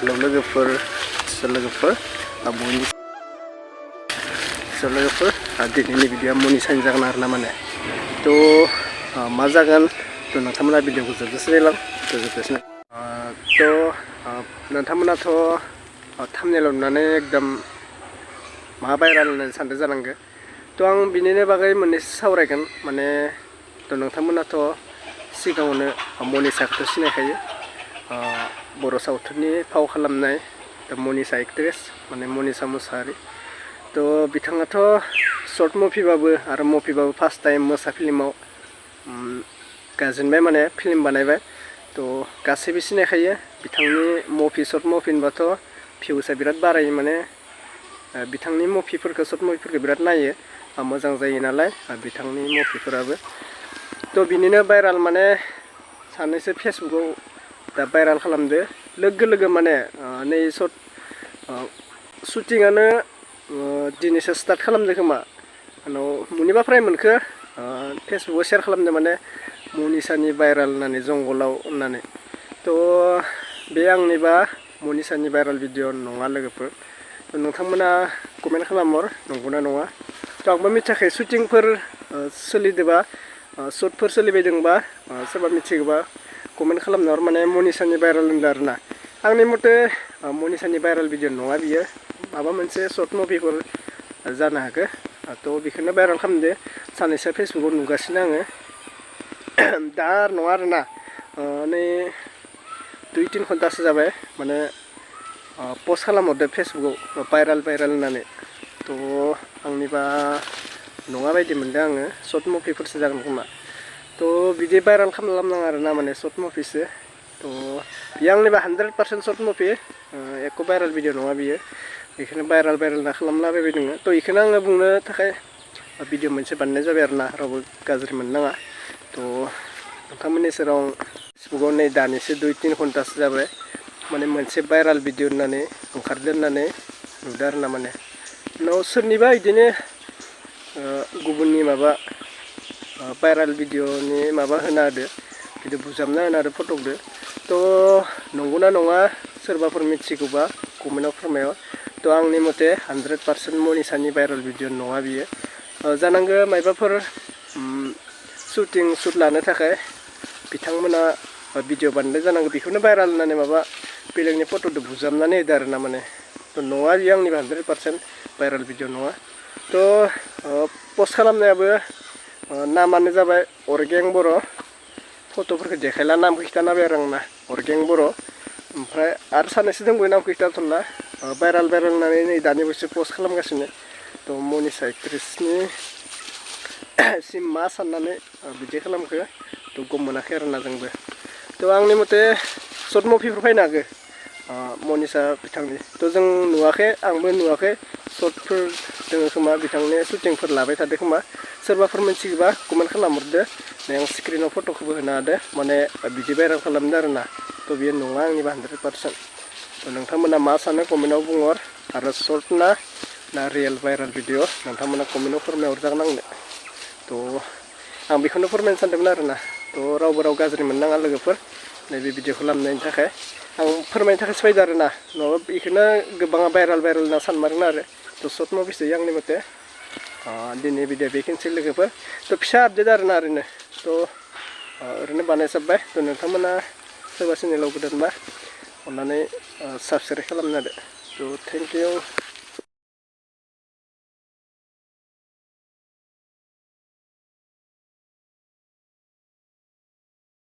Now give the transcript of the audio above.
hello लोगोफोर बयनि लोगोफोर दिनैनि भिडिअआ मनिसानि जागोन आरोना माने तो मा जागोन तो नोंथांमोना भिडिअखौ जोबजासे नायलां जोबजासे तो नोंथांमोनाथ' थाम्बनेइल नुनानै एकदम मा भाइराल होननानै सानदों जानांगौ तो आं बिनिनो बागै मोननैसो सावरायगोन माने तो नोंथांमोनाथ' सिगाङावनो मनिसाखौथ' सिनायखायो बर' सावथुननि फाव खालामनाय मनिसा एक्ट्रेस माने मनिसा मुसाहारि तो बिथाङाथ' शर्ट मुभिबाबो आरो मुभिबाबो फार्स्ट टाइम मोसा फिल्माव गाजेनबाय माने फिल्म बानायबाय तो गासैबो सिनायखायो बिथांनि मुभि शर्ट मुभि होनबाथ' भिउसआ बिराद बारायो माने बिथांनि मुभिफोरखौ शर्ट मुभिफोरखौ बिराद नायो मोजां जायो नालाय बिथांनि मुभिफोराबो तो बिनिनो भाइराल माने सानैसो फेसबुकआव दा भाइराल खालामदो लोगो माने नै शर्ट शुटिंआनो दिनैसो स्टार्ट खालामदो खोमा उनाव मुनिबाफ्राय मोनखो फेसबुकआव शेयार खालामदो माने मनिसानि भाइराल होननानै जंगलाव होननानै तो बे आंनिबा मनिसानि भाइराल भिडिअ नङा लोगोफोर नोंथांमोना कमेन्ट खालामहर नंगौना नङा तो आंबो मिथियाखै शुटिंफोर सोलिदोंबा शर्टफोर सोलिबायदोंबा सोरबा मिथिगौबा कमेन्ट खालामना हर माने मनिसानि भाइराल होनदों आरोना आंनि मथे मनिसानि भाइराल भिडिअ नङा बियो माबा मोनसे शर्ट मुभिफोर जानो हागौ तो बेखौनो भाइराल खालामदो सानैसो फेसबुकआव नुगासिनो आङो दा नङा आरोना नै 2-3 घन्टासो जाबाय माने पस्ट खालामहरदो फेसबुकआव भाइराल होननानै तो आंनिबा नङा बायदि मोनदों आङो शर्ट मुभिफोरसो जागोन खोमा तो बिदि भाइराल खालामनाङा आरोना माने शर्ट मुभिसो तो बियो आंनिबा 100% शर्ट मुभि एक भाइराल भिडिअ नङा बियो बेखौनो भाइराल होनना खालामलाबायबाय दङ तो बेखौनो आङो बुंनो थाखाय भिडिअ मोनसे बानायनाय जाबाय आरोना रावबो गाज्रि मोननाङा तो नोंथांमोननि सेराव फेसबुकआव नै दानिसो 2-3 घन्टासो जाबाय माने मोनसे भाइराल भिडिअ होननानै ओंखारदो होननानै नुदों आरोना माने उनाव सोरनिबा बिदिनो गुबुननि माबा भाइराल भिडिअनि माबा होना होदो बिदि बुजाबना होना होदो फटकदो तो नंगौना नङा सोरबाफोर मिथिगौबा कमेन्टआव फोरमायो तो आंनि मथे 100% मनिसानि भाइराल भिडिअ नङा बियो जानांगौ मायबाफोर शुट लानो थाखाय बिथांमोना भिडिअ बानायदों जानांगौ बेखौनो भाइराल होननानै माबा बेलेगनि फट'जों बुजाबनानै होदो आरोना माने तो नङा बियो आंनिबा 100% भाइराल भिडिअ नङा तो पस्ट खालामनायाबो नामानो जाबाय अर्गें बर' फट'फोरखौ देखायला नामखौ खिथाना होबाय आरो आंना अर्गें बर' ओमफ्राय आरो सानैसो दंबावो नामखौ खिथाथ'ला भाइराल होननानै नै दानि बोसोर पस्ट खालामगासिनो तो मनिसा एक्ट्रेसनि सिम मा साननानै बिदि खालामखो तो गम मोनाखै आरोना जोंबो तो आंनि मथे शर्ट मुभिफोर फैनो हागौ मनिसा बिथांनि तो जों नुवाखै आंबो नुवाखै शर्टफोर दङ खोमा बिथांनि शुटिंफोर लाबाय थादों खोमा सोरबाफोर मिथिगौबा कमेन्ट खालामहरदो आं स्क्रिनाव फट'खौबो होनो हादो माने बिदि भाइराल खालामदो आरोना तो बेयो नङा आंनिबा 100% तो नोंथांमोना मा सानो कमेन्टआव बुंहर आरो शर्ट ना रियेल भाइराल भिडिअ नोंथांमोना कमेन्टआव फोरमायहरजागोन आंनो तो आं बेखौनो फोरमायनो सानदोंमोन आरोना तो राव गाज्रि मोननाङा लोगोफोर नैबे भिडिअ खालामनायनि थाखाय आं फोरमायनो थाखायसो फैदों आरोना नङाबा बेखौनो गोबाङा भाइराल होनना सानमारगोन आरो तो शर्ट मुभिसो आंनि मथे दिनै भिडिअ बेखिनिसै लोगोफोर तो फिसा आपडेट आरोना तो ओरैनो बानायजोब्बाय तो नोंथांमोना सोरबा चेनेलाव गोदानबा अन्नानै साबस्क्राइब खालामना होदो तो थेंक इउ